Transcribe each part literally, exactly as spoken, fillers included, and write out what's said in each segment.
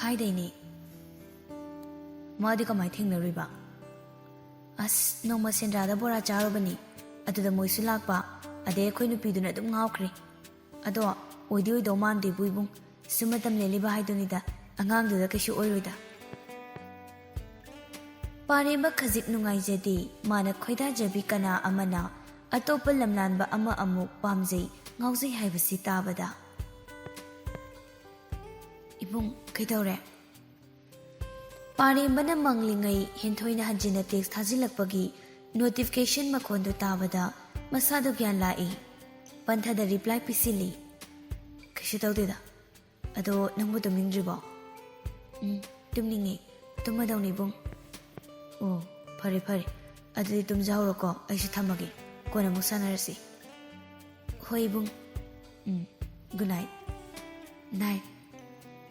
ꯀꯥꯏꯗꯩꯅꯦ? ꯃꯥꯗꯤ ꯀꯃꯥꯏ ꯊꯦꯡꯅꯔꯨꯏꯕ? ꯑꯁ, ꯅꯣꯡꯃ ꯁꯦꯟꯗ꯭ꯔꯥꯗ ꯕꯣꯔꯥ ꯆꯥꯔꯨꯕꯅꯤ꯫ ꯑꯗꯨꯗ ꯃꯣꯏꯁꯨ ꯂꯥꯛꯄ꯫ ꯑꯗꯩ ꯑꯩꯈꯣꯏ ꯅꯨꯄꯤꯗꯨꯅ ꯑꯗꯨꯝ ꯉꯥꯎꯈ꯭ꯔꯦ꯫ ꯑꯗꯣ ꯑꯣꯏꯗꯤ ꯑꯣꯏꯗꯧ ꯃꯥꯟꯗꯦꯕꯨ ꯏꯕꯨꯡ꯫ ꯁꯨꯝ ꯃꯇꯝ ꯂꯦꯜꯂꯤꯕ ꯍꯥꯏꯗꯨꯅꯤꯗ, ꯑꯉꯥꯡꯗꯨꯗ ꯀꯩꯁꯨ ꯑꯣꯏꯔꯣꯏꯗ꯫ ꯄꯥꯔꯦꯝꯕ ꯈꯖꯤꯛ ꯅꯨꯡꯉꯥꯏꯖꯗꯦ꯫ ꯃꯥꯅ ꯈꯣꯏꯗꯥꯖꯕꯤ ꯀꯅꯥ ꯑꯃꯅ ꯑꯇꯣꯞꯄ ꯂꯝꯂꯥꯟꯕ ꯑꯃ ꯑꯃꯨꯛ ꯄꯥꯝꯖꯩ, ꯉꯥꯎꯖꯩ ꯍꯥꯏꯕꯁꯤ ꯇꯥꯕꯗ꯫ ꯏꯕꯨꯡ, ꯀꯩꯗꯧꯔꯦ? ꯄꯥꯔꯦꯝꯕꯅ ꯃꯪꯂꯤꯉꯩ ꯍꯦꯟꯊꯣꯏꯅ ꯍꯟꯖꯤꯟꯅ ꯇꯦꯛꯁ ꯊꯥꯖꯤꯜꯂꯛꯄꯒꯤ ꯅꯣꯇꯤꯐꯤꯀꯦꯁꯟ ꯃꯈꯣꯟꯗꯨ ꯇꯥꯕꯗ ꯃꯁꯥꯗꯨ ꯒ꯭ꯌꯥꯟ ꯂꯥꯛꯏ꯫ ꯄꯟꯊꯗ ꯔꯤꯄ꯭ꯂꯥꯏ ꯄꯤꯁꯤꯜꯂꯤ꯫ "ꯀꯩꯁꯨ ꯇꯧꯗꯦꯗ꯫ ꯑꯗꯣ ꯅꯪꯕꯨ ꯇꯨꯝꯅꯤꯡꯗ꯭ꯔꯤꯕꯣ?" "ꯎꯝ, ꯇꯨꯝꯅꯤꯡꯉꯦ꯫ ꯇꯨꯝꯃꯗꯧꯅꯤ ꯏꯕꯨꯡ꯫" "ꯑꯣ, ꯐꯔꯦ ꯐꯔꯦ꯫ ꯑꯗꯨꯗꯤ ꯇꯨꯝꯖꯍꯧꯔꯣꯀꯣ, ꯑꯩꯁꯨ ꯊꯝꯃꯒꯦ꯫ ꯀꯣꯟꯅ ꯑꯃꯨꯛ ꯁꯥꯟꯅꯔꯁꯤ꯫" "ꯍꯣꯏ ꯏꯕꯨꯡ꯫ ꯎꯝ, ꯒꯨꯗ ꯅꯥꯏꯠ꯫" ꯅꯥꯏꯠ꯫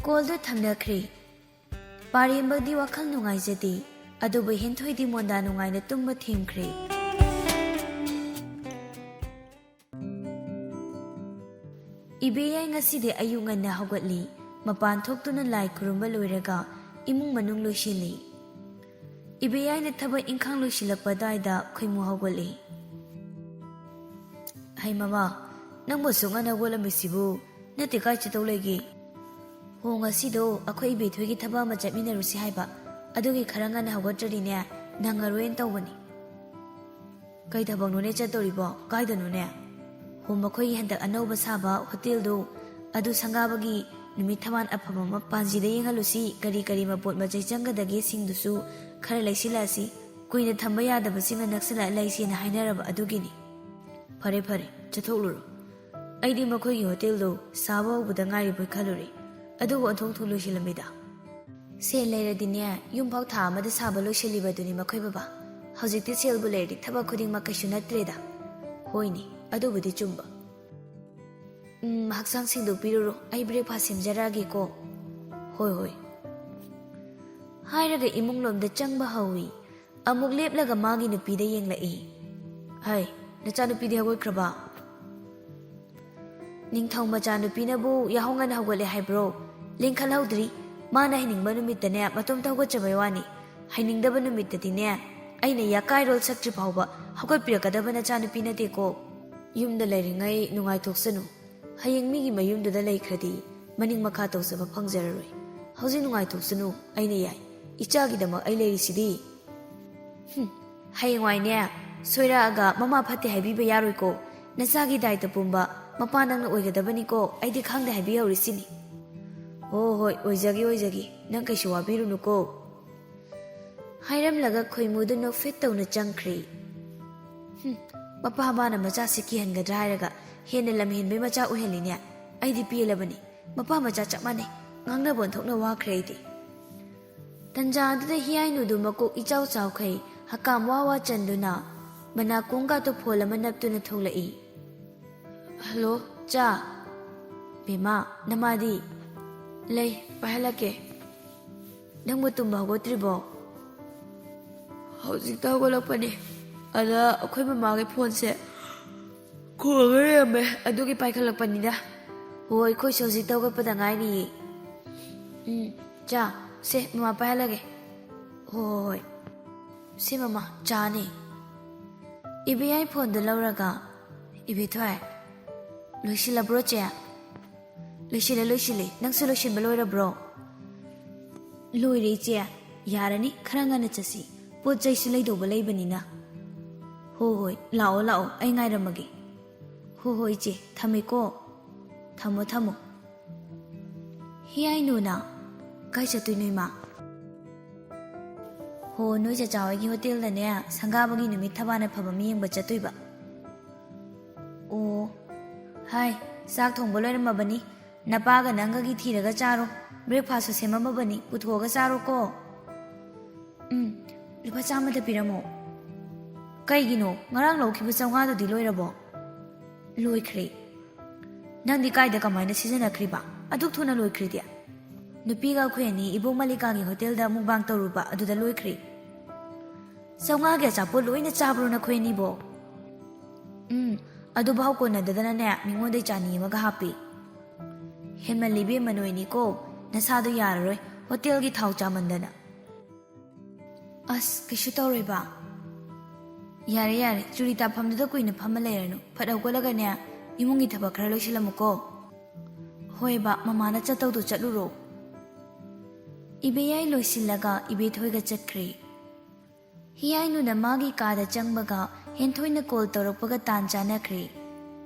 ꯀꯣꯜꯗꯨ ꯊꯝꯅꯈ꯭ꯔꯦ꯫ ꯄꯥꯔꯦꯝꯕꯗꯤ ꯋꯥꯈꯜ ꯅꯨꯡꯉꯥꯏꯖꯗꯦ, ꯑꯗꯨꯕꯨ ꯍꯦꯟꯊꯣꯏꯗꯤ ꯃꯣꯟꯗꯥ ꯅꯨꯡꯉꯥꯏꯅ ꯇꯨꯝꯕ ꯊꯦꯝꯈ꯭ꯔꯦ꯫ ꯏꯕꯦꯌꯥꯏ ꯉꯁꯤꯗꯤ ꯑꯌꯨꯛ ꯉꯟꯅ ꯍꯧꯒꯠꯂꯤ꯫ ꯃꯄꯥꯟ ꯊꯣꯛꯇꯨꯅ ꯂꯥꯏ ꯈꯨꯔꯨꯝꯕ ꯂꯣꯏꯔꯒ ꯏꯃꯨꯡ ꯃꯅꯨꯡ ꯂꯣꯏꯁꯤꯜꯂꯤ꯫ ꯏꯕꯦꯌꯥꯏꯅ ꯊꯕꯛ ꯏꯪꯈꯥꯡ ꯂꯣꯏꯁꯤꯜꯂꯛꯄ ꯑꯗꯨꯋꯥꯏꯗ ꯈꯣꯏꯃꯨ ꯍꯧꯒꯠꯂꯤ꯫ "ꯍꯩ ꯃꯃꯥ, ꯅꯪꯕꯨ ꯑꯁꯨꯛ ꯉꯟꯅ ꯍꯧꯒꯠꯂꯝꯃꯤꯁꯤꯕꯨ? ꯅꯠꯇꯦ, ꯀꯥꯏ ꯆꯠꯇꯧ ꯂꯩꯒꯦ?" "ꯍꯣ, ꯉꯁꯤꯗꯣ ꯑꯩꯈꯣꯏ ꯏꯕꯦꯊꯣꯏꯒꯤ ꯊꯕꯛ ꯑꯃ ꯆꯠꯃꯤꯟꯅꯔꯨꯁꯤ ꯍꯥꯏꯕ, ꯑꯗꯨꯒꯤ ꯈꯔ ꯉꯟꯅ ꯍꯧꯒꯠꯇ꯭ꯔꯗꯤꯅꯦ, ꯅꯪꯉꯔꯣꯏꯅ ꯇꯧꯕꯅꯤ꯫" "ꯀꯩ ꯊꯕꯛꯅꯣꯅꯦ ꯆꯠꯇꯧꯔꯤꯕꯣ? ꯀꯥꯏꯗꯅꯣꯅꯦ?" "ꯍꯣ, ꯃꯈꯣꯏꯒꯤ ꯍꯟꯗꯛ ꯑꯅꯧꯕ ꯁꯥꯕ ꯍꯣꯇꯦꯜꯗꯣ, ꯑꯗꯨ ꯁꯪꯒꯥꯕꯒꯤ ꯅꯨꯃꯤꯠ ꯊꯝꯕꯥꯜ ꯑꯐꯕ ꯑꯃ ꯄꯥꯟꯖꯤꯗ ꯌꯦꯡꯍꯜꯂꯨꯁꯤ꯫ ꯀꯔꯤ ꯀꯔꯤ ꯃꯄꯣꯠ ꯃꯆꯩ ꯆꯪꯒꯗꯒꯦꯁꯤꯡꯗꯨꯁꯨ ꯈꯔ ꯂꯩꯁꯤꯜꯂꯛꯑꯁꯤ꯫ ꯀꯨꯏꯅ ꯊꯝꯕ ꯌꯥꯗꯕꯁꯤꯡꯅ ꯅꯛꯁꯤꯜꯂꯛꯑ ꯂꯩꯁꯦꯅ ꯍꯥꯏꯅꯔꯕ ꯑꯗꯨꯒꯤꯅꯤ꯫" "ꯐꯔꯦ ꯐꯔꯦ, ꯆꯠꯊꯣꯛꯂꯨꯔꯣ꯫" ꯑꯩꯗꯤ ꯃꯈꯣꯏꯒꯤ ꯍꯣꯇꯦꯜꯗꯣ ꯁꯥꯕ ꯍꯧꯕꯗ ꯉꯥꯏꯔꯤꯕꯣꯏ ꯈꯜꯂꯨꯔꯦ, ꯑꯗꯨꯒ ꯑꯣꯟꯊꯣꯛ ꯑꯣꯟꯊꯣꯛ ꯂꯣꯏꯁꯤꯜꯂꯝꯃꯤꯗ꯫ "ꯁꯦꯜ ꯂꯩꯔꯗꯤꯅꯦ, ꯌꯨꯝꯐꯥꯎ ꯊꯥ ꯑꯃꯗ ꯁꯥꯕ ꯂꯣꯏꯁꯤꯜꯂꯤꯕꯗꯨꯅꯤ ꯃꯈꯣꯏ ꯕꯕꯥ꯫ ꯍꯧꯖꯤꯛꯇꯤ ꯁꯦꯜꯕꯨ ꯂꯩꯔꯗꯤ ꯊꯕꯛ ꯈꯨꯗꯤꯡꯃꯛ ꯀꯩꯁꯨ ꯅꯠꯇ꯭ꯔꯦꯗ꯫" "ꯍꯣꯏꯅꯦ, ꯑꯗꯨꯕꯨꯗꯤ ꯆꯨꯝꯕ꯫" "ꯎꯝ, ꯍꯛꯆꯥꯡ ꯁꯦꯡꯗꯣꯛꯄꯤꯔꯨꯔꯣ, ꯑꯩ ꯕ꯭ꯔꯦꯛꯐꯥꯁ ꯁꯦꯝꯖꯔꯛꯑꯒꯦꯀꯣ꯫" "ꯍꯣꯏ, ꯍꯣꯏ꯫" ꯍꯥꯏꯔꯒ ꯏꯃꯨꯡꯂꯣꯝꯗ ꯆꯪꯕ ꯍꯧꯏ꯫ ꯑꯃꯨꯛ ꯂꯦꯞꯂꯒ ꯃꯥꯒꯤ ꯅꯨꯄꯤꯗ ꯌꯦꯡꯂꯛꯏ꯫ "ꯍꯩ, ꯅꯆꯥꯅꯨꯄꯤꯗꯤ ꯍꯧꯒꯠꯈ꯭ꯔꯕ?" "ꯅꯤꯡꯊꯧ ꯃꯆꯥꯅꯨꯄꯤꯅꯕꯨ ꯌꯥꯍꯧ ꯉꯟꯅ ꯍꯧꯒꯠꯂꯦ ꯍꯥꯏꯕ꯭ꯔꯣ? ꯂꯦꯡꯈꯠꯍꯧꯗ꯭ꯔꯤ꯫ ꯃꯥꯅ ꯍꯩꯅꯤꯡꯕ ꯅꯨꯃꯤꯠꯇꯅꯦ ꯃꯇꯣꯝꯇ ꯍꯧꯒꯠꯆꯕꯩ ꯋꯥꯅꯤ꯫ ꯍꯩꯅꯤꯡꯗꯕ ꯅꯨꯃꯤꯠꯇꯗꯤꯅꯦ ꯑꯩꯅ ꯌꯥꯀꯥꯏꯔꯣꯜ ꯁꯛꯇ꯭ꯔꯤ ꯐꯥꯎꯕ ꯍꯧꯒꯠꯄꯤꯔꯛꯀꯗꯕ ꯅꯆꯥꯅꯨꯄꯤ ꯅꯠꯇꯦꯀꯣ꯫ ꯌꯨꯝꯗ ꯂꯩꯔꯤꯉꯩ ꯅꯨꯡꯉꯥꯏꯊꯣꯛꯁꯅꯨ꯫ ꯍꯌꯦꯡ ꯃꯤꯒꯤ ꯃꯌꯨꯝꯗꯨꯗ ꯂꯩꯈ꯭ꯔꯗꯤ ꯃꯅꯤꯡ ꯃꯈꯥ ꯇꯧꯖꯕ ꯐꯪꯖꯔꯔꯣꯏ꯫ ꯍꯧꯖꯤꯛ ꯅꯨꯡꯉꯥꯏꯊꯣꯛꯁꯅꯨ, ꯑꯩꯅ ꯌꯥꯏ꯫ ꯏꯆꯥꯒꯤꯗꯃꯛ ꯑꯩ ꯂꯩꯔꯤꯁꯤꯗꯤ꯫ ꯍꯨꯝ, ꯍꯌꯦꯡꯋꯥꯏꯅꯦ ꯁꯣꯏꯔꯛꯑꯒ ꯃꯃꯥ ꯐꯠꯇꯦ ꯍꯥꯏꯕꯤꯕ ꯌꯥꯔꯣꯏꯀꯣ꯫ ꯅꯆꯥꯒꯤ ꯗꯥꯏꯇ ꯄꯨꯝꯕ ꯃꯄꯥ ꯅꯪꯅ ꯑꯣꯏꯒꯗꯕꯅꯤꯀꯣ꯫ ꯑꯩꯗꯤ ꯈꯪꯗꯦ ꯍꯥꯏꯕꯤꯍꯧꯔꯤꯁꯤꯅꯤ꯫ ꯍꯣ ꯍꯣꯏ, ꯑꯣꯏꯖꯒꯦ ꯑꯣꯏꯖꯒꯦ, ꯅꯪ ꯀꯩꯁꯨ ꯋꯥꯕꯤꯔꯨꯅꯨꯀꯣ꯫ ꯍꯥꯏꯔꯝꯂꯒ ꯈꯣꯏꯃꯨꯗꯨ ꯅꯣꯛꯐꯦꯠ ꯇꯧꯅ ꯆꯪꯈ꯭ꯔꯦ꯫ ꯍꯨꯝ, ꯃꯄꯥ ꯃꯥꯅ ꯃꯆꯥꯁꯤ ꯀꯤꯍꯟꯒꯗ꯭ꯔꯥ ꯍꯥꯏꯔꯒ ꯍꯦꯟꯅ ꯂꯝꯍꯦꯟꯕꯩ ꯃꯆꯥ ꯑꯣꯏꯍꯜꯂꯤꯅꯦ꯫ ꯑꯩꯗꯤ ꯄꯦꯜꯂꯕꯅꯤ꯫ ꯃꯄꯥ ꯃꯆꯥ ꯆꯞ ꯃꯥꯟꯅꯩ꯫ ꯉꯥꯡꯅꯕ ꯑꯣꯟꯊꯣꯛꯅ ꯋꯥꯈ꯭ꯔꯦ ꯑꯩꯗꯤ꯫ ꯇꯟꯖꯥ ꯑꯗꯨꯗ ꯍꯤꯌꯥꯏꯅꯨꯗꯨ ꯃꯀꯣꯛ ꯏꯆꯥꯎ ꯆꯥꯎꯈꯩ ꯍꯀꯥꯝ ꯋꯥ ꯋꯥ ꯆꯟꯗꯨꯅ ꯃꯅꯥꯀꯣꯡꯒꯥꯗꯨ ꯐꯣꯜ ꯑꯃ ꯅꯞꯇꯨꯅ ꯊꯣꯛꯂꯛꯏ꯫ "ꯍꯜꯂꯣ, ꯆꯥ꯫ ꯕꯦꯝꯃ, ꯅꯃꯥꯗꯤ?" "ꯂꯩ, ꯄꯥꯏꯍꯜꯂꯛꯀꯦ꯫ ꯅꯪꯕꯨ ꯇꯨꯝꯕ ꯍꯧꯒꯠꯇ꯭ꯔꯤꯕꯣ?" "ꯍꯧꯖꯤꯛꯇ ꯍꯧꯒꯠꯂꯛꯄꯅꯦ꯫ ꯑꯗ ꯑꯩꯈꯣꯏ ꯃꯃꯥꯒꯤ ꯐꯣꯟꯁꯦ ꯈꯣꯡꯉꯒ ꯂꯩꯔꯝꯃꯦ, ꯑꯗꯨꯒꯤ ꯄꯥꯏꯈꯠꯂꯛꯄꯅꯤꯗ꯫" "ꯍꯣꯏ, ꯑꯩꯈꯣꯏꯁꯨ ꯍꯧꯖꯤꯛꯇ ꯍꯧꯒꯠꯄꯗ ꯉꯥꯏꯔꯤꯌꯦ꯫" "ꯎꯝ, ꯆꯥ, ꯁꯦ, ꯃꯃꯥ ꯄꯥꯏꯍꯜꯂꯒꯦ꯫" "ꯍꯣꯏ, ꯍꯣꯏ, ꯍꯣꯏ꯫ ꯁꯦ, ꯃꯃꯥ, ꯆꯥꯅꯦ꯫" ꯏꯕꯦꯌꯥꯏ ꯐꯣꯟꯗꯨ ꯂꯧꯔꯒ, "ꯏꯕꯦꯊꯣꯏ, ꯂꯣꯏꯁꯤꯜꯂꯕ꯭ꯔꯣ, ꯆꯦ?" "ꯂꯣꯏꯁꯤꯜꯂꯦ, ꯂꯣꯏꯁꯤꯜꯂꯦ꯫ ꯅꯪꯁꯨ ꯂꯣꯏꯁꯤꯟꯕ ꯂꯣꯏꯔꯕ꯭ꯔꯣ?" "ꯂꯣꯏꯔꯦ, ꯏꯆꯦ꯫ ꯌꯥꯔꯅꯤ, ꯈꯔ ꯉꯟꯅ ꯆꯠꯁꯤ꯫ ꯄꯣꯠ ꯆꯩꯁꯨ ꯂꯩꯗꯧꯕ ꯂꯩꯕꯅꯤꯅ꯫" "ꯍꯣ ꯍꯣꯏ, ꯂꯥꯛꯑꯣ, ꯂꯥꯛꯑꯣ, ꯑꯩ ꯉꯥꯏꯔꯝꯃꯒꯦ꯫" "ꯍꯣ ꯍꯣꯏ, ꯏꯆꯦ, ꯊꯝꯃꯦꯀꯣ꯫" "ꯊꯝꯃꯣ, ꯊꯝꯃꯣ꯫" "ꯍꯤꯌꯥꯏꯅꯨꯅ ꯀꯥꯏ ꯆꯠꯇꯣꯏꯅꯣ, ꯏꯃꯥ?" "ꯍꯣ, ꯅꯣꯏ ꯆꯆꯥ ꯍꯣꯏꯒꯤ ꯍꯣꯇꯦꯜꯗꯅꯦ, ꯁꯪꯒꯥꯕꯒꯤ ꯅꯨꯃꯤꯠ ꯊꯕꯥꯅ ꯐꯕ ꯃꯤ ꯌꯦꯡꯕ ꯆꯠꯇꯣꯏꯕ꯫" "ꯑꯣ, ꯍꯥꯏ, ꯆꯥꯛ ꯊꯣꯡꯕ ꯂꯣꯏꯔꯝꯃꯕꯅꯤ꯫ ꯅꯄꯥꯒ ꯅꯪꯒꯒꯤ ꯊꯤꯔꯒ ꯆꯥꯔꯣ꯫ ꯕ꯭ꯔꯦꯛꯐꯥꯁꯁꯨ ꯁꯦꯝꯃꯝꯃꯕꯅꯤ, ꯄꯨꯊꯣꯛꯑꯒ ꯆꯥꯔꯣꯀꯣ꯫" "ꯎꯝ, ꯂꯨꯄꯥ ꯆꯥꯝꯃꯗ ꯄꯤꯔꯝꯃꯣ꯫" "ꯀꯩꯒꯤꯅꯣ? ꯉꯔꯥꯡ ꯂꯧꯈꯤꯕ ꯆꯥꯝꯃꯉꯥꯗꯨꯗꯤ ꯂꯣꯏꯔꯕꯣ?" "ꯂꯣꯏꯈ꯭ꯔꯦ꯫" "ꯅꯪꯗꯤ ꯀꯥꯏꯗ ꯀꯃꯥꯏꯅ ꯁꯤꯖꯤꯟꯅꯈ꯭ꯔꯤꯕ? ꯑꯗꯨꯛ ꯊꯨꯅ ꯂꯣꯏꯈ꯭ꯔꯤꯗꯤ?" "ꯅꯨꯄꯤꯒ ꯑꯩꯈꯣꯏ ꯑꯅꯤ ꯏꯕꯣꯛ ꯃꯜꯂꯤꯀꯥꯒꯤ ꯍꯣꯇꯦꯜꯗ ꯃꯨꯛꯕꯥꯡ ꯇꯧꯔꯨꯕ, ꯑꯗꯨꯗ ꯂꯣꯏꯈ꯭ꯔꯦ꯫" "ꯆꯥꯝꯃꯉꯥꯒꯤ ꯑꯆꯥꯄꯣꯠ ꯂꯣꯏꯅ ꯆꯥꯕ꯭ꯔꯣ ꯅꯈꯣꯏ ꯑꯅꯤꯕꯣ?" "ꯎꯝ, ꯑꯗꯨꯐꯥꯎ ꯀꯣꯟꯅꯗꯗꯅꯅꯦ, ꯃꯤꯉꯣꯟꯗꯩ ꯆꯥꯅꯤ ꯑꯃꯒ ꯍꯥꯞꯄꯤ꯫" "ꯍꯦꯟꯃꯜꯂꯤ ꯏꯕꯦꯝꯃ ꯅꯣꯏꯅꯤꯀꯣ, ꯅꯁꯥꯗꯣ ꯌꯥꯔꯔꯣꯏ꯫ ꯍꯣꯇꯦꯜꯒꯤ ꯊꯥꯎ ꯆꯥꯃꯟꯗꯅ꯫ ꯑꯁ, ꯀꯩꯁꯨ ꯇꯧꯔꯣꯏꯕ꯫ ꯌꯥꯔꯦ, ꯌꯥꯔꯦ, ꯆꯨꯔꯤ ꯇꯥꯐꯝꯗꯨꯗ ꯀꯨꯏꯅ ꯐꯝꯃ ꯂꯩꯔꯅꯨ꯫ ꯐꯠ ꯍꯧꯒꯠꯂꯒꯅꯦ, ꯏꯃꯨꯡꯒꯤ ꯊꯕꯛ ꯈꯔ ꯂꯣꯏꯁꯤꯜꯂꯝꯃꯨꯀꯣ꯫ ꯍꯣꯏꯕ, ꯃꯃꯥꯅ ꯆꯠꯇꯧꯗꯣ ꯆꯠꯂꯨꯔꯣ꯫ ꯏꯕꯦꯌꯥꯏ ꯂꯣꯏꯁꯤꯜꯂꯒ ꯏꯕꯦꯊꯣꯏꯒ ꯆꯠꯈ꯭ꯔꯦ꯫ ꯍꯤꯌꯥꯏꯅꯨꯅ ꯃꯥꯒꯤ ꯀꯥꯗ ꯆꯪꯕꯒ ꯍꯦꯟꯊꯣꯏꯅ ꯀꯣꯜ ꯇꯧꯔꯛꯄꯒ ꯇꯥꯟ ꯆꯥꯅꯈ꯭ꯔꯦ꯫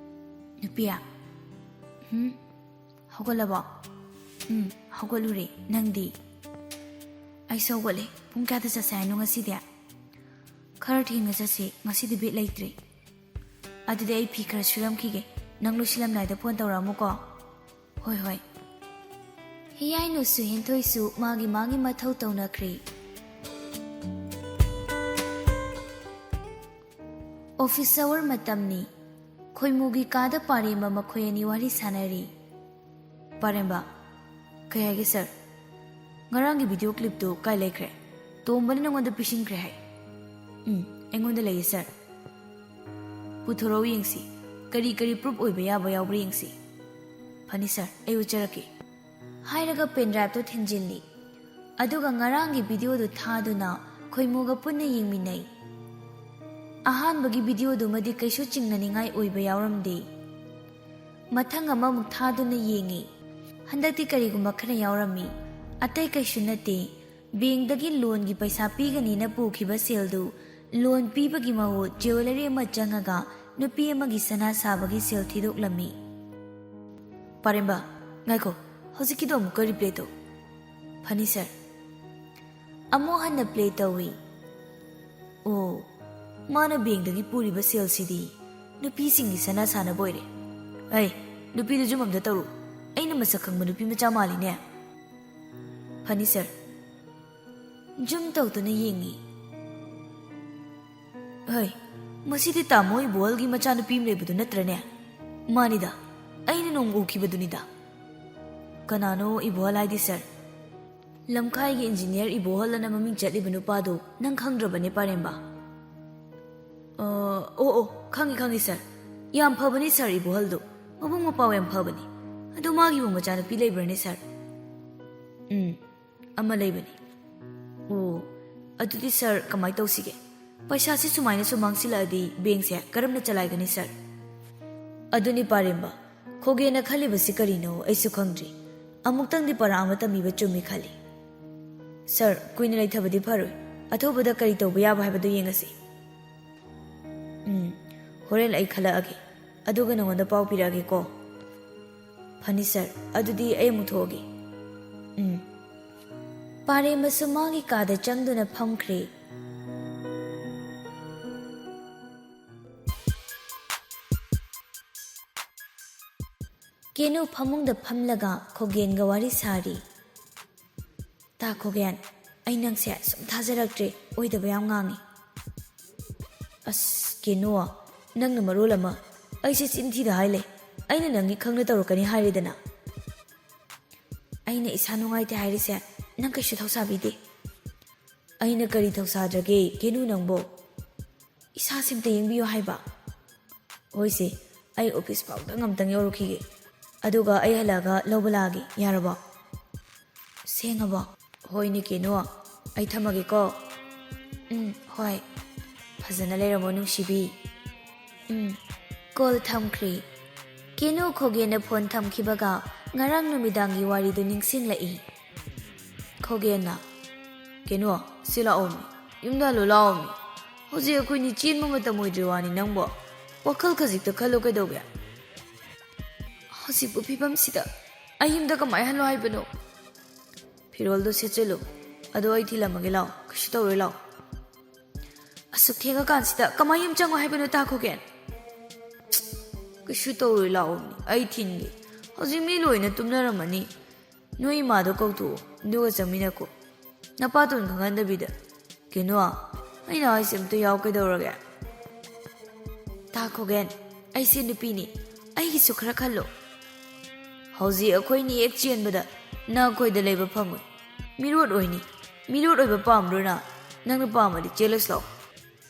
"ꯅꯨꯄꯤꯌꯥ, ꯍꯨꯝ, ꯍꯧꯒꯠꯂꯕꯣ?" "ꯎꯝ, ꯍꯧꯒꯠꯂꯨꯔꯦ꯫ ꯅꯪꯗꯤ?" "ꯑꯩꯁꯨ ꯍꯧꯒꯠꯂꯦ꯫ ꯄꯨꯡ ꯀꯌꯥꯗ ꯆꯠꯁꯦ ꯍꯥꯏꯅꯣ ꯉꯁꯤꯗꯤ?" "ꯈꯔ ꯊꯦꯡꯅ ꯆꯠꯁꯦ꯫ ꯉꯁꯤꯗꯤ ꯕꯤꯠ ꯂꯩꯇ꯭ꯔꯦ꯫ ꯑꯗꯨꯗꯤ ꯑꯩ ꯐꯤ ꯈꯔ ꯁꯨꯔꯝꯈꯤꯒꯦ꯫ ꯅꯪ ꯂꯣꯏꯁꯤꯜꯂꯝꯗꯥꯏꯗ ꯐꯣꯟ ꯇꯧꯔꯛꯑꯝꯃꯨꯀꯣ꯫" "ꯍꯣꯏ, ꯍꯣꯏ꯫" ꯍꯤꯌꯥꯏꯅꯨꯁꯨ ꯍꯦꯟꯊꯣꯏꯁꯨ ꯃꯥꯒꯤ ꯃꯥꯒꯤ ꯃꯊꯧ ꯇꯧꯅꯈ꯭ꯔꯦ꯫ ꯑꯣꯐꯤꯁ ꯑꯋꯔ ꯃꯇꯝꯅꯤ꯫ ꯈꯣꯏꯃꯨꯒꯤ ꯀꯥꯗ ꯄꯥꯔꯦꯝꯕ ꯃꯈꯣꯏ ꯑꯅꯤ ꯋꯥꯔꯤ ꯁꯥꯟꯅꯔꯤ꯫ "ꯄꯥꯔꯦꯝꯕ, ꯀꯩ ꯍꯥꯏꯒꯦ ꯁꯥꯔ? ꯉꯔꯥꯡꯒꯤ ꯚꯤꯗꯤꯑꯣ ꯀ꯭ꯂꯤꯞꯇꯨ ꯀꯥꯏ ꯂꯩꯈ꯭ꯔꯦ? ꯇꯣꯝꯕꯅ ꯅꯉꯣꯟꯗ ꯄꯤꯁꯤꯟꯈ꯭ꯔꯦ ꯍꯥꯏ?" "ꯎꯝ, ꯑꯩꯉꯣꯟꯗ ꯂꯩꯌꯦ ꯁꯥꯔ꯫" "ꯄꯨꯊꯣꯔꯛꯎ ꯌꯦꯡꯁꯤ, ꯀꯔꯤ ꯀꯔꯤ ꯄ꯭ꯔꯨꯞ ꯑꯣꯏꯕ ꯌꯥꯕ ꯌꯥꯎꯕ꯭ꯔꯥ ꯌꯦꯡꯁꯤ꯫" "ꯐꯅꯤ ꯁꯥꯔ, ꯑꯩ ꯎꯠꯆꯔꯛꯀꯦ꯫" ꯍꯥꯏꯔꯒ ꯄꯦꯟ ꯗ꯭ꯔꯥꯏꯚꯇꯨ ꯊꯤꯟꯖꯤꯜꯂꯤ꯫ ꯑꯗꯨꯒ ꯉꯔꯥꯡꯒꯤ ꯚꯤꯗꯤꯑꯣꯗꯨ ꯊꯥꯗꯨꯅ ꯈꯣꯏꯃꯨꯒ ꯄꯨꯟꯅ ꯌꯦꯡꯃꯤꯟꯅꯩ꯫ ꯑꯍꯥꯟꯕꯒꯤ ꯚꯤꯗꯤꯑꯣꯗꯨꯃꯗꯤ ꯀꯩꯁꯨ ꯆꯤꯡꯅꯅꯤꯡꯉꯥꯏ ꯑꯣꯏꯕ ꯌꯥꯎꯔꯝꯗꯦ꯫ ꯃꯊꯪ ꯑꯃꯃꯨꯛ ꯊꯥꯗꯨꯅ ꯌꯦꯡꯉꯤ꯫ ꯍꯟꯗꯛꯇꯤ ꯀꯔꯤꯒꯨꯝꯕ ꯈꯔ ꯌꯥꯎꯔꯝꯃꯤ꯫ ꯑꯇꯩ ꯀꯩꯁꯨ ꯅꯠꯇꯦ꯫ ꯕꯦꯡꯗꯒꯤ ꯂꯣꯟꯒꯤ ꯄꯩꯁꯥ ꯄꯤꯒꯅꯤꯅ ꯄꯨꯈꯤꯕ ꯁꯦꯜꯗꯨ ꯂꯣꯟ ꯄꯤꯕꯒꯤ ꯃꯍꯨꯠ ꯖ꯭ꯋꯦꯂꯔꯤ ꯑꯃ ꯆꯪꯉꯒ ꯅꯨꯄꯤ ꯑꯃꯒꯤ ꯁꯅꯥ ꯁꯥꯕꯒꯤ ꯁꯦꯜ ꯊꯤꯗꯣꯛꯂꯝꯃꯤ꯫ "ꯄꯥꯔꯦꯝꯕ, ꯉꯥꯏꯈꯣ, ꯍꯧꯖꯤꯛꯀꯤꯗꯣ ꯑꯃꯨꯛꯀ ꯔꯤꯄ꯭ꯂꯦ ꯇꯧ꯫" "ꯐꯅꯤ ꯁꯥꯔ꯫" ꯑꯃꯨꯛ ꯍꯟꯅ ꯄ꯭ꯂꯦ ꯇꯧꯏ꯫ "ꯑꯣ, ꯃꯥꯅ ꯕꯦꯡꯗꯒꯤ ꯄꯨꯔꯤꯕ ꯁꯦꯜꯁꯤꯗꯤ ꯅꯨꯄꯤꯁꯤꯡꯒꯤ ꯁꯅꯥ ꯁꯥꯅꯕ ꯑꯣꯏꯔꯦ꯫ ꯑꯩ, ꯅꯨꯄꯤꯗꯨ ꯖꯨꯝ ꯑꯝꯇ ꯇꯧꯔꯨ꯫ ꯑꯩꯅ ꯃꯁꯛ ꯈꯪꯕ ꯅꯨꯄꯤ ꯃꯆꯥ ꯃꯥꯜꯂꯤꯅꯦ꯫" "ꯐꯅꯤ ꯁꯥꯔ꯫" ꯖꯨꯝ ꯇꯧꯗꯨꯅ ꯌꯦꯡꯉꯤ꯫ "ꯍꯩ, ꯃꯁꯤꯗꯤ ꯇꯥꯃꯣ ꯏꯕꯣꯍꯜꯒꯤ ꯃꯆꯥꯅꯨꯄꯤ ꯑꯃ ꯂꯩꯕꯗꯨ ꯅꯠꯇ꯭ꯔꯅꯦ?" "ꯃꯥꯅꯤꯗ, ꯑꯩꯅ ꯅꯣꯡꯃ ꯎꯈꯤꯕꯗꯨꯅꯤꯗ꯫" "ꯀꯅꯥꯅꯣ ꯏꯕꯣꯍꯜ ꯍꯥꯏꯗꯤ ꯁꯥꯔ?" "ꯂꯝꯈꯥꯏꯒꯤ ꯏꯟꯖꯤꯅꯤꯌꯥꯔ ꯏꯕꯣꯍꯜ ꯑꯅ ꯃꯃꯤꯡ ꯆꯠꯂꯤꯕ ꯅꯨꯄꯥꯗꯨ ꯅꯪ ꯈꯪꯗ꯭ꯔꯕꯅꯦ, ꯄꯥꯔꯦꯝꯕ?" "ꯑ, ꯑꯣ, ꯑꯣ, ꯈꯪꯉꯤ, ꯈꯪꯉꯤ ꯁꯥꯔ꯫ ꯌꯥꯝ ꯐꯕꯅꯤ ꯁꯥꯔ ꯏꯕꯣꯍꯜꯗꯨ꯫ ꯃꯕꯨꯡ ꯃꯄꯥꯎ ꯌꯥꯝ ꯐꯕꯅꯤ꯫ ꯑꯗꯨ ꯃꯥꯒꯤꯕꯨ ꯃꯆꯥꯅꯨꯄꯤ ꯂꯩꯕ꯭ꯔꯅꯦ ꯁꯥꯔ?" "ꯎꯝ, ꯑꯃ ꯂꯩꯕꯅꯤ꯫ ꯑꯣ, ꯑꯗꯨꯗꯤ ꯁꯥꯔ, ꯀꯃꯥꯏ ꯇꯧꯁꯤꯒꯦ? ꯄꯩꯁꯥꯁꯤ ꯁꯨꯃꯥꯏꯅ ꯁꯨꯝ ꯃꯥꯡꯁꯤꯜꯂꯛꯑꯗꯤ ꯕꯦꯡꯁꯦ ꯀꯔꯝꯅ ꯆꯂꯥꯏꯒꯅꯤ ꯁꯥꯔ? ꯑꯗꯨꯅꯤ ꯄꯥꯔꯦꯝꯕ, ꯈꯣꯒꯦꯟꯅ ꯈꯜꯂꯤꯕꯁꯤ ꯀꯔꯤꯅꯣ ꯑꯩꯁꯨ ꯈꯪꯗ꯭ꯔꯤ꯫ ꯑꯃꯨꯛꯇꯪꯗꯤ ꯄꯔꯥ ꯑꯃ ꯇꯝꯕꯤꯕ ꯆꯨꯝꯃꯤ ꯈꯜꯂꯤ꯫ ꯁꯥꯔ, ꯀꯨꯏꯅ ꯂꯩꯊꯕꯗꯤ ꯐꯔꯣꯏ꯫ ꯑꯊꯨꯕꯗ ꯀꯔꯤ ꯇꯧꯕ ꯌꯥꯕ ꯍꯥꯏꯕꯗꯨ ꯌꯦꯡꯉꯁꯤ꯫ ꯎꯝ, ꯍꯣꯔꯦꯟ ꯑꯩ ꯈꯜꯂꯛꯑꯒꯦ꯫ ꯑꯗꯨꯒ ꯅꯉꯣꯟꯗ ꯄꯥꯎ ꯄꯤꯔꯛꯑꯒꯦꯀꯣ꯫ ꯐꯅꯤ ꯁꯥꯔ, ꯑꯗꯨꯗꯤ ꯑꯩ ꯑꯃꯨꯛ ꯊꯣꯛꯑꯒꯦ꯫ ꯎꯝ꯫ ꯄꯥꯔꯦꯝꯕꯁꯨ ꯃꯥꯒꯤ ꯀꯥꯗ ꯆꯪꯗꯨꯅ ꯐꯝꯈ꯭ꯔꯦ꯫ ꯀꯦꯅꯨ ꯐꯃꯨꯡꯗ ꯐꯝꯂꯒ ꯈꯣꯒꯦꯟꯒ ꯋꯥꯔꯤ ꯁꯥꯔꯤ꯫ ꯇꯥ ꯈꯣꯒꯦꯟ, ꯑꯩ ꯅꯪꯁꯦ ꯁꯨꯝ ꯊꯥꯖꯔꯛꯇ꯭ꯔꯦ, ꯑꯣꯏꯗꯕ ꯌꯥꯝ ꯉꯥꯡꯉꯤ꯫ ꯑꯁ ꯀꯦꯅꯨ, ꯅꯪꯅ ꯃꯔꯣꯜ ꯑꯃ ꯑꯩꯁꯦ ꯆꯤꯟ ꯊꯤꯗ ꯍꯥꯏ ꯂꯩ꯫ ꯑꯩꯅ ꯅꯪꯒꯤ ꯈꯪꯅ ꯇꯧꯔꯛꯀꯅꯤ ꯍꯥꯏꯔꯦꯗꯅ꯫ ꯑꯩꯅ ꯏꯁꯥ ꯅꯨꯡꯉꯥꯏꯇꯦ ꯍꯥꯏꯔꯤꯁꯦ ꯅꯪ ꯀꯩꯁꯨ ꯊꯧꯁꯥꯕꯤꯗꯦ꯫ ꯑꯩꯅ ꯀꯔꯤ ꯊꯧꯁꯥꯗ꯭ꯔꯒꯦ ꯀꯦꯅꯨ ꯅꯪꯕꯣ? ꯏꯁꯥꯁꯦ ꯑꯝꯇ ꯌꯦꯡꯕꯤꯌꯨ ꯍꯥꯏꯕ꯫ ꯍꯣꯏꯁꯦ, ꯑꯩ ꯑꯣꯐꯤꯁ ꯐꯥꯎꯗꯪ ꯑꯝꯇꯪ ꯌꯧꯔꯨꯈꯤꯒꯦ, ꯑꯗꯨꯒ ꯑꯩ ꯍꯜꯂꯛꯑꯒ ꯂꯧꯕ ꯂꯥꯛꯑꯒꯦ, ꯌꯥꯔꯕꯣ? ꯁꯦꯡꯉꯕꯣ? ꯍꯣꯏꯅꯦ ꯀꯦꯅꯨ, ꯑꯩ ꯊꯝꯃꯒꯦꯀꯣ꯫ ꯎꯝ, ꯍꯣꯏ꯫ ꯐꯖꯅ ꯂꯩꯔꯝꯃꯣ ꯅꯨꯡꯁꯤꯕꯤ꯫ ꯎꯝ꯫ ꯀꯣꯜ ꯊꯝꯈ꯭ꯔꯦ꯫ ꯀꯦꯅꯨ ꯈꯣꯒꯦꯟꯅ ꯐꯣꯟ ꯊꯝꯈꯤꯕꯒ ꯉꯔꯥꯡ ꯅꯨꯃꯤꯗꯥꯡꯒꯤ ꯋꯥꯔꯤꯗꯨ ꯅꯤꯡꯁꯤꯡꯂꯛꯏ꯫ ꯈꯣꯒꯦꯟꯅ, "ꯀꯦꯅꯨ, ꯁꯤ ꯂꯥꯛꯑꯣꯃꯤ, ꯌꯨꯝꯗ ꯍꯜꯂꯨ ꯂꯥꯛꯑꯣꯃꯤ꯫ ꯍꯧꯖꯤꯛ ꯑꯩꯈꯣꯏꯅꯤ ꯆꯦꯟꯕ ꯃꯇꯝ ꯑꯣꯏꯗ꯭ꯔꯤ ꯋꯥꯅꯤ ꯅꯪꯕꯣ꯫ ꯋꯥꯈꯜ ꯈꯖꯤꯛꯇ ꯈꯜꯂꯨ ꯀꯩꯗꯧꯒꯦ? ꯍꯧꯖꯤꯛꯄꯨ ꯐꯤꯕꯝꯁꯤꯗ ꯑꯩ ꯌꯨꯝꯗ ꯀꯃꯥꯏ ꯍꯜꯂꯣ ꯍꯥꯏꯕꯅꯣ?" "ꯐꯤꯔꯣꯜꯗꯣ ꯁꯦꯠꯆꯜꯂꯨ, ꯑꯗꯣ ꯑꯩ ꯊꯤꯜꯂꯝꯃꯒꯦ ꯂꯥꯛꯑꯣ, ꯀꯩꯁꯨ ꯇꯧꯔꯣꯏ ꯂꯥꯛꯑꯣ꯫ ꯑꯁꯨꯛ ꯊꯦꯡꯉꯀꯥꯟꯁꯤꯗ ꯀꯃꯥꯏ ꯌꯨꯝ ꯆꯪꯉꯣ ꯍꯥꯏꯕꯅꯣ ꯇꯥ ꯈꯣꯒꯦꯟ?" "ꯀꯩꯁꯨ ꯇꯧꯔꯣꯏ ꯂꯥꯛꯑꯣꯃꯤ, ꯑꯩ ꯊꯤꯟꯒꯦ꯫ ꯍꯧꯖꯤꯛ ꯃꯤ ꯂꯣꯏꯅ ꯇꯨꯝꯅꯔꯝꯃꯅꯤ꯫ ꯅꯣꯏ ꯏꯃꯥꯗꯣ ꯀꯧꯊꯣꯛꯑꯣ, ꯑꯗꯨꯒ ꯆꯪꯃꯤꯟꯅꯈꯣ꯫ ꯅꯄꯥꯇꯣꯟ ꯈꯪꯍꯟꯗꯕꯤꯗ꯫ ꯀꯦꯅꯨ, ꯑꯩꯅ ꯍꯥꯏꯁꯦ ꯑꯝꯇ ꯌꯥꯎ ꯀꯩꯗꯧꯔꯒꯦ?" "ꯇꯥ ꯈꯣꯒꯦꯟ, ꯑꯩꯁꯦ ꯅꯨꯄꯤꯅꯤ, ꯑꯩꯒꯤꯁꯨ ꯈꯔ ꯈꯜꯂꯣ꯫ ꯍꯧꯖꯤꯛ ꯑꯩꯈꯣꯏꯅꯤ ꯍꯦꯛ ꯆꯦꯟꯕꯗ ꯅꯪ ꯑꯩꯈꯣꯏꯗ ꯂꯩꯕ ꯐꯪꯉꯣꯏ꯫ ꯃꯤꯔꯣꯠ ꯑꯣꯏꯅꯤ꯫ ꯃꯤꯔꯣꯠ ꯑꯣꯏꯕ ꯄꯥꯝꯕ꯭ꯔꯣ ꯅꯪ? ꯅꯪꯅ ꯄꯥꯝꯃꯗꯤ ꯆꯦꯜꯂꯁꯤ ꯂꯥꯛꯑꯣ꯫"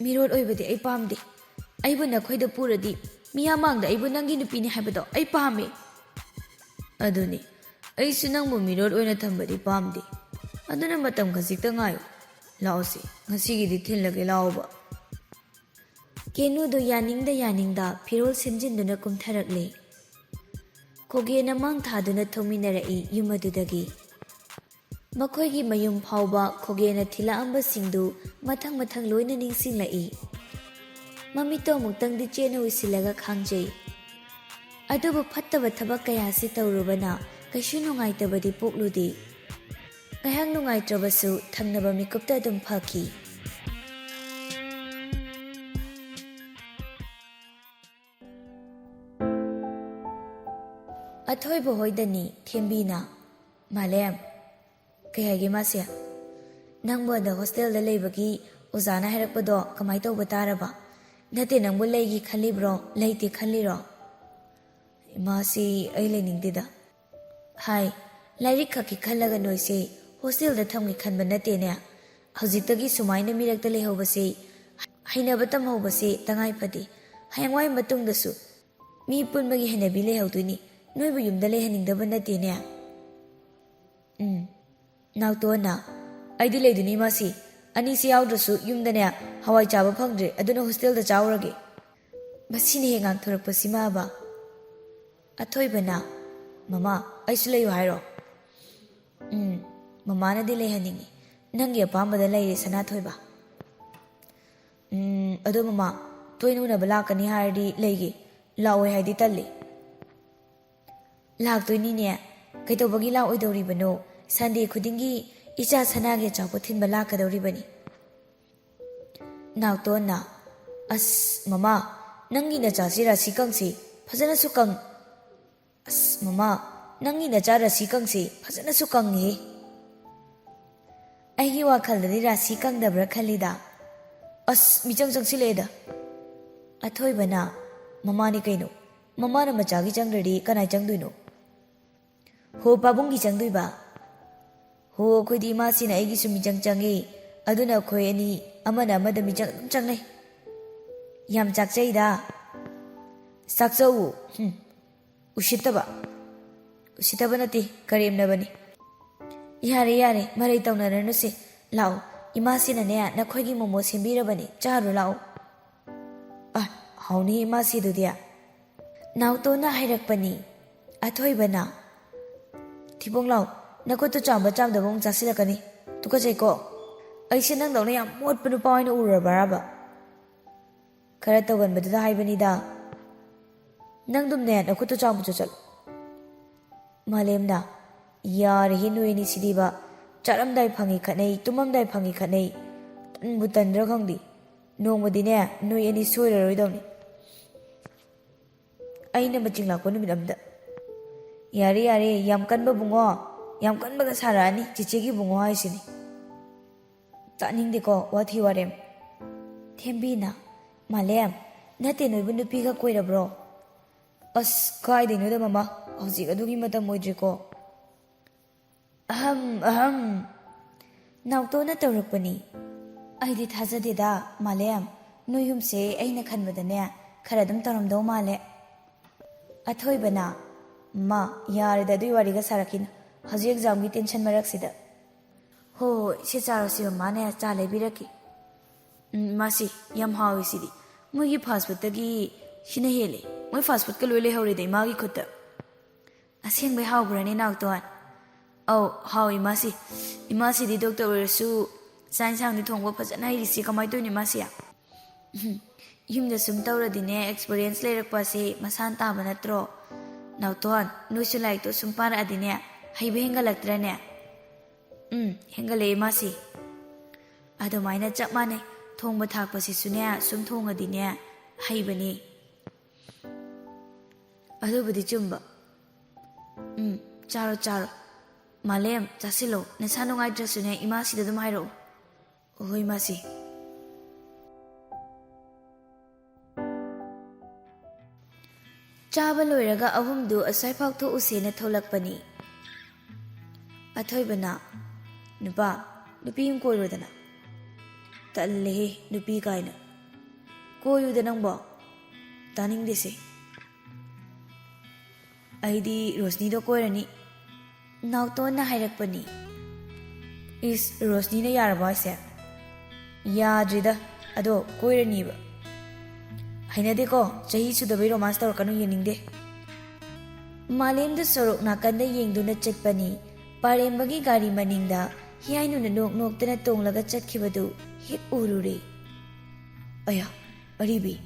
"ꯃꯤꯔꯣꯠ ꯑꯣꯏꯕꯗꯤ ꯑꯩ ꯄꯥꯝꯗꯦ꯫ ꯑꯩꯕꯨ ꯅꯈꯣꯏꯗ ꯄꯨꯔꯗꯤ ꯃꯤꯌꯥꯝ ꯃꯥꯡꯗ ꯑꯩꯕꯨ ꯅꯪꯒꯤ ꯅꯨꯄꯤꯅꯤ ꯍꯥꯏꯕꯗꯣ ꯑꯩ ꯄꯥꯝꯃꯤ꯫" "ꯑꯗꯨꯅꯤ, ꯑꯩꯁꯨ ꯅꯪꯕꯨ ꯃꯤꯔꯣꯠ ꯑꯣꯏꯅ ꯊꯝꯕꯗꯤ ꯄꯥꯝꯗꯦ꯫ ꯑꯗꯨꯅ ꯃꯇꯝ ꯈꯖꯤꯛꯇ ꯉꯥꯏꯌꯨ꯫ ꯂꯥꯛꯑꯣꯁꯦ, ꯉꯁꯤꯒꯤꯗꯤ ꯊꯤꯜꯂꯒꯦ ꯂꯥꯛꯑꯣꯕ꯫ ꯀꯦꯅꯨꯗꯨ ꯌꯥꯅꯤꯡꯗ ꯌꯥꯅꯤꯡꯗ ꯐꯤꯔꯣꯜ ꯁꯦꯝꯖꯤꯟꯗꯨꯅ ꯀꯨꯝꯊꯔꯛꯂꯦ꯫ ꯈꯣꯒꯦꯅ ꯃꯥꯡ ꯊꯥꯗꯨꯅ ꯊꯧꯃꯤꯟꯅꯔꯛꯏ ꯌꯨꯝ ꯑꯗꯨꯗꯒꯤ꯫ ꯃꯈꯣꯏꯒꯤ ꯃꯌꯨꯝ ꯐꯥꯎꯕ ꯈꯣꯒꯦꯅ ꯊꯤꯜꯂꯛꯑꯝꯕꯁꯤꯡꯗꯨ ꯃꯊꯪ ꯃꯊꯪ ꯂꯣꯏꯅ ꯅꯤꯡꯁꯤꯡꯂꯛꯏ꯫ ꯃꯃꯤꯠꯇꯣ ꯑꯃꯨꯛꯇꯪꯗꯤ ꯆꯦꯠꯅ ꯎꯏꯁꯤꯜꯂꯒ ꯈꯥꯡꯖꯩ꯫ ꯑꯗꯨꯕꯨ ꯐꯠꯇꯕ ꯊꯕꯛ ꯀꯌꯥꯁꯤ ꯇꯧꯔꯨꯕꯅ ꯀꯩꯁꯨ ꯅꯨꯡꯉꯥꯏꯇꯕꯗꯤ ꯄꯣꯛꯂꯨꯗꯦ꯫ ꯉꯥꯏꯍꯥꯛ ꯅꯨꯡꯉꯥꯏꯇ꯭ꯔꯕꯁꯨ ꯊꯪꯅꯕ ꯃꯤꯀꯨꯞꯇ ꯑꯗꯨꯝ ꯐꯈꯤ꯫ ꯑꯊꯣꯏꯕ ꯍꯣꯏꯗꯅꯤ ꯊꯦꯝꯕꯤꯅ, "ꯃꯥꯂꯦꯝ, ꯀꯩ ꯍꯥꯏꯒꯦ ꯃꯥꯁꯦ? ꯅꯪꯕꯨ ꯑꯗ ꯍꯣꯁꯇꯦꯜꯗ ꯂꯩꯕꯒꯤ ꯑꯣꯖꯥꯅ ꯍꯥꯏꯔꯛꯄꯗꯣ ꯀꯃꯥꯏ ꯇꯧꯕ ꯇꯥꯔꯕ? ꯅꯠꯇꯦ, ꯅꯪꯕꯨ ꯂꯩꯒꯦ ꯈꯜꯂꯤꯕ꯭ꯔꯣ, ꯂꯩꯇꯦ ꯈꯜꯂꯤꯔꯣ?" "ꯏꯃꯥꯁꯤ ꯑꯩ ꯂꯩꯅꯤꯡꯗꯦꯗ꯫" "ꯍꯥꯏ, ꯂꯥꯏꯔꯤꯛ ꯈꯛꯀꯤ ꯈꯜꯂꯒ ꯅꯣꯏꯁꯦ ꯍꯣꯁꯇꯦꯜꯗ ꯊꯝꯒꯦ ꯈꯟꯕ ꯅꯠꯇꯦꯅꯦ꯫ ꯍꯧꯖꯤꯛꯇꯒꯤ ꯁꯨꯃꯥꯏꯅ ꯃꯤꯔꯛꯇ ꯂꯩꯍꯧꯕꯁꯦ, ꯍꯩꯅꯕ ꯇꯝꯍꯧꯕꯁꯦ ꯇꯉꯥꯏ ꯐꯗꯦ꯫ ꯍꯌꯦꯡꯋꯥꯏ ꯃꯇꯨꯡꯗꯁꯨ ꯃꯤ ꯄꯨꯟꯕꯒꯤ ꯍꯩꯅꯕꯤ ꯂꯩꯍꯧꯗꯣꯏꯅꯤ꯫ ꯅꯣꯏꯕꯨ ꯌꯨꯝꯗ ꯂꯩꯍꯟꯅꯤꯡꯗꯕ ꯅꯠꯇꯦꯅꯦ?" "ꯎꯝ, ꯅꯥꯎꯇꯣꯟꯅ, ꯑꯩꯗꯤ ꯂꯩꯗꯣꯏꯅꯤ ꯏꯃꯥꯁꯤ꯫ ꯑꯅꯤꯁꯤ ꯌꯥꯎꯗ꯭ꯔꯁꯨ ꯌꯨꯝꯗꯅꯦ ꯍꯋꯥꯏ ꯆꯥꯕ ꯐꯪꯗ꯭ꯔꯦ, ꯑꯗꯨꯅ ꯍꯣꯁꯇꯦꯜꯗ ꯆꯥꯎꯔꯒꯦ꯫" ꯃꯁꯤꯅ ꯍꯦꯛ ꯉꯥꯡꯊꯣꯔꯛꯄꯁꯤꯃꯕ꯫ ꯑꯊꯣꯏꯕꯅ, "ꯃꯃꯥ, ꯑꯩꯁꯨ ꯂꯩꯌꯨ ꯍꯥꯏꯔꯣ?" "ꯎꯝ, ꯃꯃꯥꯅꯗꯤ ꯂꯩꯍꯟꯅꯤꯡꯉꯤ꯫ ꯅꯪꯒꯤ ꯑꯄꯥꯝꯕꯗ ꯂꯩꯔꯦ, ꯁꯅꯥꯊꯣꯏꯕ꯫" "ꯎꯝ, ꯑꯗꯣ ꯃꯃꯥ, ꯇꯣꯏꯅ ꯎꯅꯕ ꯂꯥꯛꯀꯅꯤ ꯍꯥꯏꯔꯗꯤ ꯂꯩꯒꯦ, ꯂꯥꯛꯑꯣꯏ ꯍꯥꯏꯗꯤ ꯇꯜꯂꯤ꯫" "ꯂꯥꯛꯇꯣꯏꯅꯤꯅꯦ, ꯀꯩꯗꯧꯕꯒꯤ ꯂꯥꯛꯑꯣꯏꯗꯧꯔꯤꯕꯅꯣ? ꯁꯟꯗꯦ ꯈꯨꯗꯤꯡꯒꯤ ꯏꯆꯥ ꯁꯅꯥꯒꯤ ꯑꯆꯥꯄꯣꯠ ꯊꯤꯟꯕ ꯂꯥꯛꯀꯗꯧꯔꯤꯕꯅꯤ꯫" ꯅꯥꯎꯇꯣꯟꯅ, "ꯑꯁ ꯃꯃꯥ, ꯅꯪꯒꯤ ꯅꯆꯥꯁꯤ ꯔꯥꯁꯤ ꯀꯪꯁꯤ, ꯐꯖꯅꯁꯨ ꯀꯪ..." "ꯑꯁ ꯃꯃꯥ, ꯅꯪꯒꯤ ꯅꯆꯥ ꯔꯥꯁꯤ ꯀꯪꯁꯤ ꯐꯖꯅꯁꯨ ꯀꯪꯉꯤꯍꯦ꯫" "ꯑꯩꯒꯤ ꯋꯥꯈꯜꯗꯗꯤ ꯔꯥꯁꯤ ꯀꯪꯗꯕ꯭ꯔꯥ ꯈꯜꯂꯤꯗ꯫" "ꯑꯁ, ꯃꯤꯆꯪ ꯆꯪꯁꯤꯜꯂꯛꯑꯦꯗ꯫" ꯑꯊꯣꯏꯕꯅ, "ꯃꯃꯥꯅꯤ ꯀꯩꯅꯣ, ꯃꯃꯥꯅ ꯃꯆꯥꯒꯤ ꯆꯪꯗ꯭ꯔꯗꯤ ꯀꯅꯥꯏ ꯆꯪꯗꯣꯏꯅꯣ?" "ꯍꯣ, ꯄꯥꯕꯨꯡꯒꯤ ꯆꯪꯗꯣꯏꯕ?" "ꯍꯣ, ꯑꯩꯈꯣꯏꯗꯤ ꯏꯃꯥꯁꯤꯅ ꯑꯩꯒꯤꯁꯨ ꯃꯤꯆꯪ ꯆꯪꯉꯤ, ꯑꯗꯨꯅ ꯑꯩꯈꯣꯏ ꯑꯅꯤ ꯑꯃꯅ ꯑꯃꯗ ꯃꯤꯆꯪ ꯑꯗꯨꯝ ꯆꯪꯅꯩ꯫ ꯌꯥꯝ ꯆꯥꯛꯆꯩꯗ꯫ ꯆꯥꯛꯆꯧ꯫ ꯍꯨꯝ, ꯎꯁꯤꯠꯇꯕ꯫ ꯎꯁꯤꯠꯇꯕ ꯅꯠꯇꯦ, ꯀꯔꯦꯝꯅꯕꯅꯤ꯫" "ꯌꯥꯔꯦ, ꯌꯥꯔꯦ, ꯃꯔꯩ ꯇꯧꯅꯔꯅꯨꯁꯦ꯫ ꯂꯥꯛꯑꯣ, ꯏꯃꯥꯁꯤꯅꯅꯦ ꯅꯈꯣꯏꯒꯤ ꯃꯣꯃꯣ ꯁꯦꯝꯕꯤꯔꯕꯅꯤ, ꯆꯥꯔꯨ ꯂꯥꯛꯑꯣ꯫" "ꯑ, ꯍꯥꯎꯅꯤ ꯏꯃꯥꯁꯤ ꯑꯗꯨꯗꯤ꯫" ꯅꯥꯎꯇꯣꯟꯅ ꯍꯥꯏꯔꯛꯄꯅꯤ꯫ ꯑꯊꯣꯏꯕꯅ, "ꯊꯤꯕꯣꯡ ꯂꯥꯎ, ꯅꯈꯨꯠꯇꯨ ꯆꯥꯝꯕ ꯆꯥꯝꯗꯕ ꯑꯃꯨꯛ ꯆꯥꯁꯤꯜꯂꯛꯀꯅꯤ꯫ ꯇꯨꯀꯠꯆꯩꯀꯣ꯫ ꯑꯩꯁꯦ ꯅꯪꯗꯧꯅ ꯌꯥꯝ ꯃꯣꯠꯄ ꯅꯨꯄꯥ ꯑꯣꯏꯅ ꯎꯔꯨꯔꯕ꯭ꯔꯕ?" "ꯈꯔ ꯇꯧꯒꯟꯕꯗꯨꯗ ꯍꯥꯏꯕꯅꯤꯗ꯫ ꯅꯪꯗꯨꯝꯅꯦ ꯅꯈꯨꯠꯇꯨ ꯆꯥꯝꯕ ꯆꯠꯂꯨ꯫" ꯃꯥꯂꯦꯝꯅ, "ꯌꯥꯔꯦꯍꯦ ꯅꯣꯏ ꯑꯅꯤ ꯁꯤꯗꯤꯕ꯫ ꯆꯥꯔꯝꯗꯥꯏ ꯐꯪꯉꯤ ꯈꯠꯅꯩ, ꯇꯨꯝꯃꯝꯗꯥꯏ ꯐꯪꯉꯤ ꯈꯠꯅꯩ꯫ ꯇꯟꯕꯨ ꯇꯟꯗ꯭ꯔꯥ ꯈꯪꯗꯦ꯫ ꯅꯣꯡꯃꯗꯤꯅꯦ ꯅꯣꯏ ꯑꯅꯤ ꯁꯣꯏꯔꯔꯣꯏꯗꯧꯅꯤ꯫ ꯑꯩꯅ ꯃꯆꯤꯡ ꯂꯥꯛꯄ ꯅꯨꯃꯤꯠ ꯑꯝꯗ꯫" "ꯌꯥꯔꯦ, ꯌꯥꯔꯦ, ꯌꯥꯝ ꯀꯟꯕ ꯕꯨꯡꯉꯣ꯫ ꯌꯥꯝ ꯀꯟꯕꯒ ꯁꯥꯔꯛꯑꯅꯤ, ꯆꯤꯆꯦꯒꯤ ꯕꯨꯡꯉꯣ ꯍꯥꯏꯁꯤꯅꯤ꯫ ꯇꯥꯅꯤꯡꯗꯦꯀꯣ ꯋꯥꯊꯤ ꯋꯥꯔꯦꯝ꯫" ꯊꯦꯝꯕꯤꯅ, "ꯃꯥꯂꯦꯝ, ꯅꯠꯇꯦ ꯅꯣꯏꯕꯨ ꯅꯨꯄꯤꯒ ꯀꯣꯏꯔꯕ꯭ꯔꯣ?" "ꯑꯁ, ꯀꯥꯏꯗꯩꯅꯣꯗ ꯃꯃꯥ, ꯍꯧꯖꯤꯛ ꯑꯗꯨꯒꯤ ꯃꯇꯝ ꯑꯣꯏꯗ꯭ꯔꯤꯀꯣ꯫" "ꯑꯍꯝ, ꯑꯍꯝ꯫" ꯅꯥꯎꯇꯣꯅ ꯇꯧꯔꯛꯄꯅꯤ꯫ "ꯑꯩꯗꯤ ꯊꯥꯖꯗꯦꯗ, ꯃꯥꯂꯦꯝ꯫ ꯅꯣꯏ ꯌꯨꯝꯁꯦ ꯑꯩꯅ ꯈꯟꯕꯗꯅꯦ ꯈꯔ ꯑꯗꯨꯝ ꯇꯧꯔꯝꯗꯧ ꯃꯥꯜꯂꯦ꯫" ꯑꯊꯣꯏꯕꯅ, "ꯃꯥ, ꯌꯥꯔꯦꯗ ꯑꯗꯨꯏ ꯋꯥꯔꯤꯒ ꯁꯥꯔꯛꯈꯤꯅꯨ꯫ ꯍꯧꯖꯤꯛ ꯑꯦꯛꯖꯥꯝꯒꯤ ꯇꯦꯟꯁꯟ ꯃꯔꯛꯁꯤꯗ꯫ ꯍꯣ, ꯍꯣꯏ, ꯁꯤ ꯆꯥꯔꯣ, ꯁꯤ ꯃꯃꯥꯅꯦ ꯆꯥ ꯂꯩꯕꯤꯔꯛꯀꯦ꯫ ꯎꯝ, ꯃꯥꯁꯤ ꯌꯥꯝ ꯍꯥꯎꯋꯤ ꯁꯤꯗꯤ꯫ ꯃꯣꯏꯒꯤ ꯐꯥꯁ ꯐꯨꯗꯇꯒꯤ ꯁꯤꯅ ꯍꯦꯜꯂꯦ꯫ ꯃꯣꯏ ꯐꯥꯁ ꯐꯨꯗꯀ ꯂꯣꯏ ꯂꯩꯍꯧꯔꯦꯗ ꯏꯃꯥꯒꯤ ꯈꯨꯠꯇ꯫" "ꯑꯁꯦꯡꯕꯩ ꯍꯥꯎꯕ꯭ꯔꯅꯦ ꯅꯥꯎꯇꯣꯟ?" "ꯑꯧ, ꯍꯥꯎꯋꯤ ꯃꯥꯁꯤ꯫ ꯏꯃꯥꯁꯤꯗꯤ ꯗꯣꯛꯇꯔ ꯑꯣꯏꯔꯁꯨ ꯆꯥꯛ ꯏꯟꯁꯥꯡꯗꯤ ꯊꯣꯡꯕ ꯐꯖꯅ ꯍꯩꯔꯤꯁꯤ ꯀꯃꯥꯏꯅ ꯇꯧꯔꯤꯅꯣ ꯏꯃꯥꯁꯤ?" "ꯎꯝ, ꯌꯨꯝꯗ ꯁꯨꯝ ꯇꯧꯔꯗꯤꯅꯦ ꯑꯦꯛꯁꯄꯤꯔꯤꯌꯦꯟꯁ ꯂꯩꯔꯛꯄꯁꯦ ꯃꯁꯥꯅ ꯇꯥꯕ ꯅꯠꯇ꯭ꯔꯣ? ꯅꯥꯎꯇꯣꯟ, ꯅꯣꯏꯁꯨ ꯂꯥꯏꯔꯤꯛꯇꯣ ꯁꯨꯝ ꯄꯥꯔꯛꯑꯗꯤꯅꯦ ꯍꯩꯕ ꯍꯦꯟꯒꯠꯂꯛꯇ꯭ꯔꯅꯦ?" "ꯎꯝ, ꯍꯦꯟꯒꯠꯂꯛꯑꯦ ꯃꯥꯁꯤ꯫" ꯑꯗꯨꯃꯥꯏꯅ ꯆꯞ ꯃꯥꯟꯅꯩ, ꯊꯣꯡꯕ ꯊꯥꯛꯄꯁꯤꯁꯨꯅꯦ ꯁꯨꯝ ꯊꯣꯡꯉꯗꯤꯅꯦ ꯍꯩꯕꯅꯤ꯫ ꯑꯗꯨꯕꯨꯗꯤ ꯆꯨꯝꯕ꯫ ꯎꯝ, ꯆꯥꯔꯣ, ꯆꯥꯔꯣ꯫ ꯃꯥꯂꯦꯝ, ꯆꯥꯁꯤꯜꯂꯣ꯫ ꯅꯁꯥ ꯅꯨꯡꯉꯥꯏꯇ꯭ꯔꯁꯨꯅꯦ, ꯏꯃꯥꯁꯤꯗ ꯑꯗꯨꯝ ꯍꯥꯏꯔꯛꯑꯣ꯫ ꯍꯣꯏ, ꯃꯥꯁꯤ꯫ ꯆꯥꯕ ꯂꯣꯏꯔꯒ ꯑꯍꯨꯝꯗꯨ ꯑꯁ꯭ꯋꯥꯏꯐꯥꯎ ꯊꯣꯛꯎꯁꯦꯅ ꯊꯣꯛꯂꯛꯄꯅꯤ꯫ ꯑꯊꯣꯏꯕꯅ, "ꯅꯨꯄꯥ, ꯅꯨꯄꯤ ꯑꯃ ꯀꯣꯏꯔꯣꯗꯅ꯫" "ꯇꯜꯂꯦꯍꯦ, ꯅꯨꯄꯤ ꯀꯥꯏꯅ꯫ ꯀꯣꯏꯌꯨꯗ ꯅꯪꯕꯣ꯫ ꯇꯥꯅꯤꯡꯗꯦꯁꯦ꯫ ꯑꯩꯗꯤ ꯔꯣꯁꯅꯤꯗꯣ ꯀꯣꯏꯔꯅꯤ꯫" ꯅꯥꯎꯇꯣꯟꯅ ꯍꯥꯏꯔꯛꯄꯅꯤ꯫ ꯏꯁ, ꯔꯣꯁꯅꯤꯅ ꯌꯥꯔꯕꯣ ꯍꯥꯏꯁꯦ? ꯌꯥꯗ꯭ꯔꯤꯗ, ꯑꯗꯣ ꯀꯣꯏꯔꯅꯤꯕ꯫ ꯍꯩꯅꯗꯦꯀꯣ, ꯆꯍꯤ ꯁꯨꯗꯕꯩ ꯔꯣꯃꯥꯟꯁ ꯇꯧꯔꯛꯀꯅꯨ, ꯌꯦꯡꯅꯤꯡꯗꯦ꯫ ꯃꯥꯂꯦꯝꯗꯨ ꯁꯣꯔꯣꯛ ꯅꯥꯀꯟꯗ ꯌꯦꯡꯗꯨꯅ ꯆꯠꯄꯅꯤ꯫ ꯄꯥꯔꯦꯝꯕꯒꯤ ꯒꯥꯔꯤ ꯃꯅꯤꯡꯗ ꯍꯤꯌꯥꯏꯅꯨꯅ ꯅꯣꯛ ꯅꯣꯛꯇꯅ ꯇꯣꯡꯂꯒ ꯆꯠꯈꯤꯕꯗꯨ ꯍꯦꯛ ꯎꯔꯨꯔꯦ꯫ ꯑꯌꯥ, ꯑꯔꯤꯕꯤ,